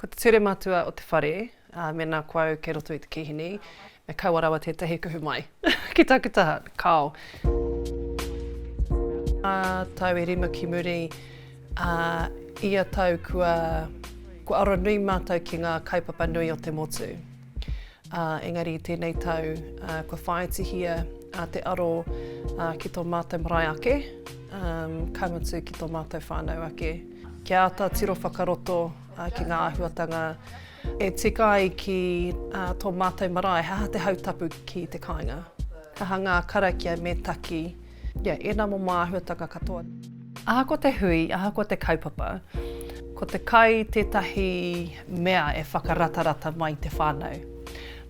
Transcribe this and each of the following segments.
Ko te ture matua o te whare, ā, mēnā ko au kei roto i te kīhini, me kaua rawa tētahi kuhu mai ki taku taha. Kāo. Ngā tau e rima ki muri, ā, ia tau kua, kua aro nui mātou ki ngā kaupapa nui o te motu. Ā, engari i tēnei tau, ā, kua whāitihia te aro ki tō mātou marae ake, ā, ka mutu ki tō mātou whānau ake. Kia āta tiro whakaroto ki ngā āhuatanga e tika ai ki tō mātou marae, he aha te hautapu ki te kāinga, he aha ngā karakia me taki, yeah, ēnā momo āhuatanga katoa. Ahakoa te hui, ahakoa te kaupapa, ko te kai tētahi mea e whakaratarata mai te whānau.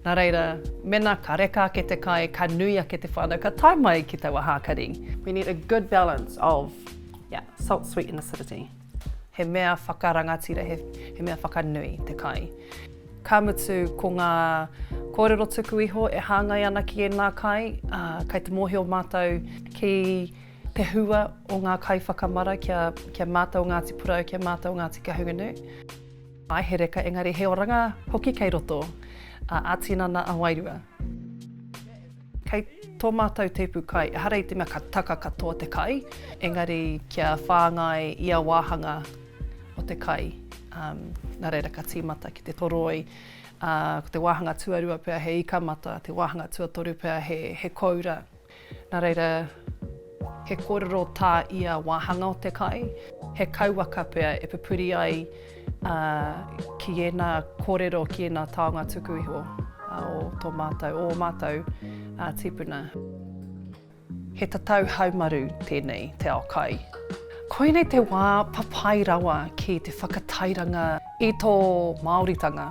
Nā reira, mēnā ka reka ake te kai, ka nui ake te whānau, ka tae mai ki taua hākari. We need a good balance of, yeah, salt, sweet and acidity. He mea whakarangatira, he, he mea whakanui te kai. Ka mutu ko ngā kōrero tuku iho e hāngai ana ki ēnā kai, ā, kei te mōhio mātou ki te hua o ngā kai whakamara kia, kia mātou o Ngāti Porou, kia mātou o Ngāti Kahungunu. Āe, he reka, engari he oranga hoki kei roto, ā, ā-tinana, ā-wairua. Kei tō mātou tēpu kai, ehara i te mea ka taka katoa te kai, engari kia whāngai ia wāhanga o te kai. Um, nā reira ka tīmata ki te toroi, ā, ko te wāhanga tuarua pea he ika mata, te wāhanga tuatoru pea he, he koura. Nā reira, he kōrero tā ia wāhanga o te kai, he kauwaka pea e pupuri ai ā, ki ēnā kōrero, ki ēnā taonga tuku iho o tō mātou, o ō mātou tīpuna. He tatau haumaru tēnei, te ao kai. Koinei te wā papai rawa ki te whakatairanga i tō Māoritanga.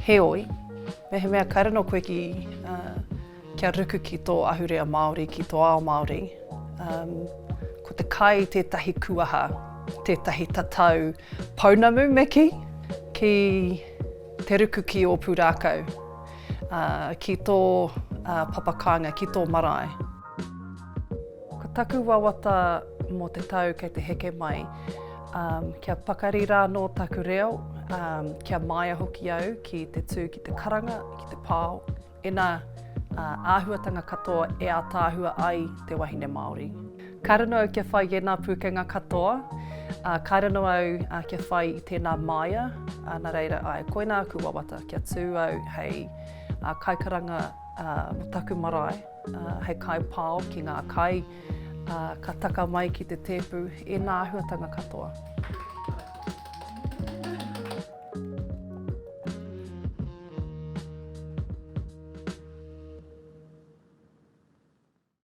Heoi, mehemea kāre anō koe ki, ā, kia ruku ki tō ahurea Māori, ki tō ao Māori, um, ko te kai tētahi kuaha, tētahi tatau pounamu me kī, ki te ruku ki ō pūrākau, uh, ki tō uh, papakāinga, ki tō marae. Ko taku wawata mō te tau kei te heke mai, um, kia pakari rā nō taku reo, um, kia māia hoki au ki te tū ki te karanga, ki te pao, Ēnā āhuatanga katoa e ātaahua ai te wahine Māori. Kāre anō au kia whai i ēnā pūkenga katoa, ā, kāre anō au kia whai i tēnā māia, ā, nā reira, āe, koinā aku wawata, kia tū au hei kaikaranga mō taku marae, hei kaipao ki ngā kai, ā, ka taka mai ki te tēpu, ēnā āhuatanga katoa.